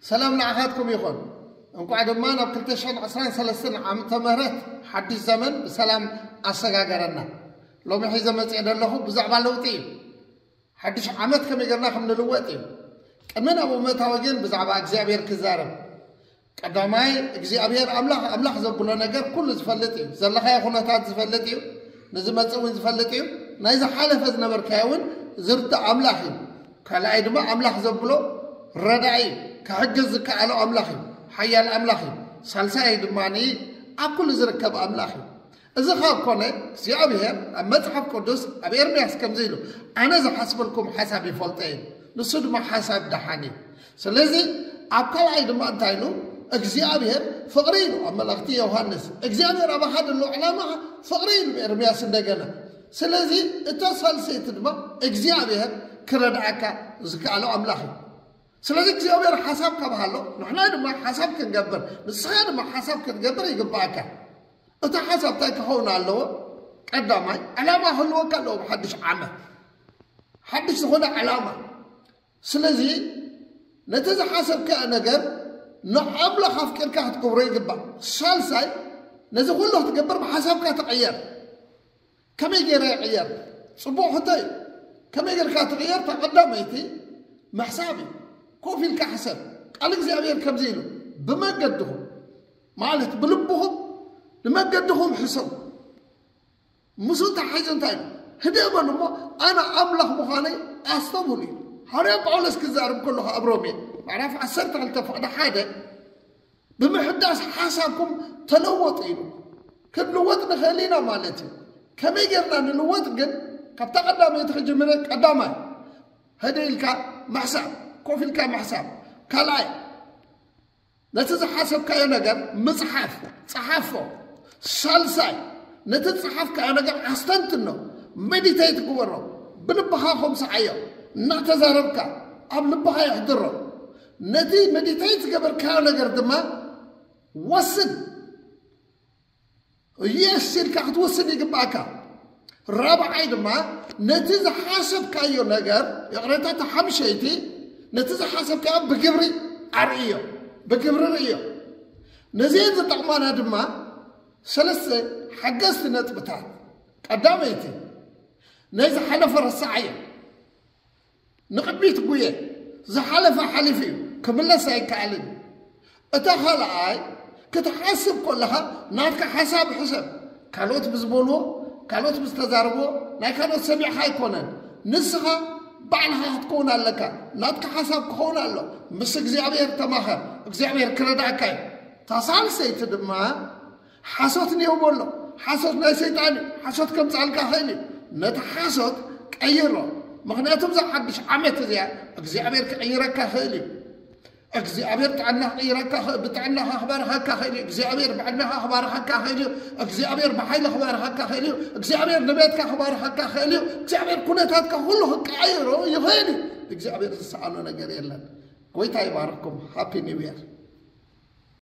ሰላም ንዓኻትኩም ይኹን። እንኳዕ ድማ ናብ ክልተ ሽሕን ዕስራን ሰለስተን ዓመተ ምህረት ሓድሽ ዘመን ብሰላም ኣሰጋገረና። ሎሚ ሒዘ መፅኤ ዘለኹ ብዛዕባ ለውጢ እዩ። ሓድሽ ዓመት ከመይ ጌርና ከም ንልወጥ እዩ። ቅድሚ ናብኡ ምእታዊ ግን ብዛዕባ እግዚኣብሔር ክዛረብ። ቀዳማይ እግዚኣብሔር ኣምላኽ ኣምላኽ ዘብሎ ነገር ኩሉ ዝፈልጥ እዩ። ዘለኻዮ ኩነታት ዝፈልጥ እዩ። ንዝመጽእ እውን ዝፈልጥ እዩ። ናይ ዝሓለፈ ዝነበርካዮ እውን ዝርዳእ ኣምላኽ እዩ። ካልኣይ ድማ ኣምላኽ ዘብሎ ረዳኢ ክሕግዝ ዝከኣሎ ኣምላኽ እዩ። ሓያል ኣምላኽ እዩ። ሳልሳይ ድማ ኣብ ኩሉ ዝርከብ ኣምላኽ እዩ። እዚ ካብ ኮነ እግዚኣብሔር ኣብ መጽሓፍ ቅዱስ ኣብ ኤርምያስ ከምዚ ኢሉ ኣነ ዝሓስበልኩም ሓሳብ ይፈልጦ እዩ። ንሱ ድማ ሓሳብ ደሓን እዩ። ስለዚ ኣብ ካልኣይ ድማ እንታይ ኢሉ እግዚኣብሔር ፍቕሪ ኢሉ ኣብ መልእኽቲ ዮሃንስ እግዚኣብሔር ኣባኻ ዘሎ ዕላማ ፍቕሪ ኢሉ ኤርምያስ እንደገና። ስለዚ እታ ሳልሰይቲ ድማ እግዚኣብሔር ክረድኣካ ዝከኣሎ ኣምላኽ እዩ። ስለዚ እግዚኣብሔር ሓሳብ ካብ ሃሎ ንሕና ድማ ሓሳብ ክንገብር ንስኻ ድማ ሓሳብ ክትገብር ይግባእካ። እቲ ሓሳብ እንታይ ክኸውን ኣለዎ? ቀዳማይ ዕላማ ክህልወካ ኣለዎ። ብሓድሽ ዓመት ሓድሽ ዝኾነ ዕላማ። ስለዚ ነቲ ዝሓሰብካዮ ነገር ንኣምላኽ ኣፍቂርካ ክትገብሮ ይግባእ። ሳልሳይ ነዚ ኩሉ ክትገብር ብሓሳብካ ትቕየር። ከመይ ገይረ ይቕየር? ጽቡቕ ሕቶ እዩ። ከመይ ጌርካ ትቕየር? እታ ቀዳመይቲ ምሕሳብ እዩ። ኮፍ ኢልካ ሕሰብ። ቃል እግዚኣብሔር ከምዚ ኢሉ ብመገድኹም ማለት ብልብኹም ንመገድኹም ሕሰቡ። ምስኡ ተሓይዙ እንታይ ኢሉ? ህድእ በሉ እሞ ኣነ ኣምላኽ ምዃነይ ኣስተብህሉ እዩ። ሃዋርያ ጳውሎስ ክዛረብ ከለኹ ኣብ ሮሜ ምዕራፍ ዓሰርተ ክልተ ፍቕዲ ሓደ ብምሕዳስ ሓሳብኩም ተለወጡ ኢሉ። ክንልወጥ ንኽእል ኢና ማለት እዩ። ከመይ ጌርና ንልወጥ ግን ካብታ ቀዳመይቲ ክጅምር ቀዳማይ ህድእ ኢልካ ምሕሳብ፣ ኮፍ ኢልካ ምሕሳብ። ካልኣይ ነቲ ዝሓሰብካዮ ነገር ምጽሓፍ፣ ጸሓፎ። ሳልሳይ ነቲ ዝጸሓፍካዮ ነገር ኣስተንትኖ፣ ሜዲቴት ግበሮ። ብልብኻ ኮምስዓዮ፣ እናተዛረብካ ኣብ ልብኻ የሕድሮ። ነቲ ሜዲቴት ዝገበርካዮ ነገር ድማ ወስን። የስ ኢልካ ክትወስን ይግባእካ። ራብዓይ ድማ ነቲ ዝሓሰብካዮ ነገር፣ ይቕረታ፣ እቲ ሓምሸይቲ ነቲ ዝሓሰብካዮ ብግብሪ ኣርእዮ፣ ብግብሪ ርእዮ። ነዚአን ዝጠቕማና ድማ ሰለስተ ሓገዝቲ ነጥብታት። ቀዳመይቲ ናይ ዝሓለፈ ረሳዓዮ። ንቕድሚት ጉየ። ዝሓለፈ ሓሊፉ እዩ፣ ክምለስ ኣይከኣልን። እታ ካልኣይ ክትሓስብ ከለኻ ናትካ ሓሳብ ሕሰብ። ካልኦት ብዝበልዎ፣ ካልኦት ብዝተዛረብዎ፣ ናይ ካልኦት ሰሚዕኻ ኣይኮነን። ንስኻ ባዕልኻ ክትከውን ኣለካ። ናትካ ሓሳብ ክኸውን ኣሎ። ምስ እግዚኣብሔር ተማኸር። እግዚኣብሔር ክረዳእካ እዩ። እታ ሳልሰይቲ ድማ ሓሶት እኒኦ በሎ። ሓሶት ናይ ሰይጣን እዩ። ሓሶት ከምፅኣልካ ኽእል እዩ። ነቲ ሓሶት ቀይሮ። ምኽንያቱ እዛ ሓድሽ ዓመት እዚኣ እግዚኣብሔር ክቕይረካ ኽእል እዩ። እግዚኣብሔር ጥዕና ክቕይረካ ኽእል፣ ብጥዕናኻ ክባርኸካ ኽእል እዩ። እግዚኣብሔር ብዕድመኻ ክባርኸካ ኽእል እዩ። እግዚኣብሔር ብሓይሊ ክባርኸካ ኽእል እዩ። እግዚኣብሔር ንቤትካ ክባርኸካ ኽእል እዩ። እግዚኣብሔር ኩነታትካ ኩሉ ክቀያይሮ ይኽእል እዩ። እግዚኣብሔር ዝሰኣኖ ነገር የለን። ጎይታ ይባርኽኩም። ሃፒ ኒው የር።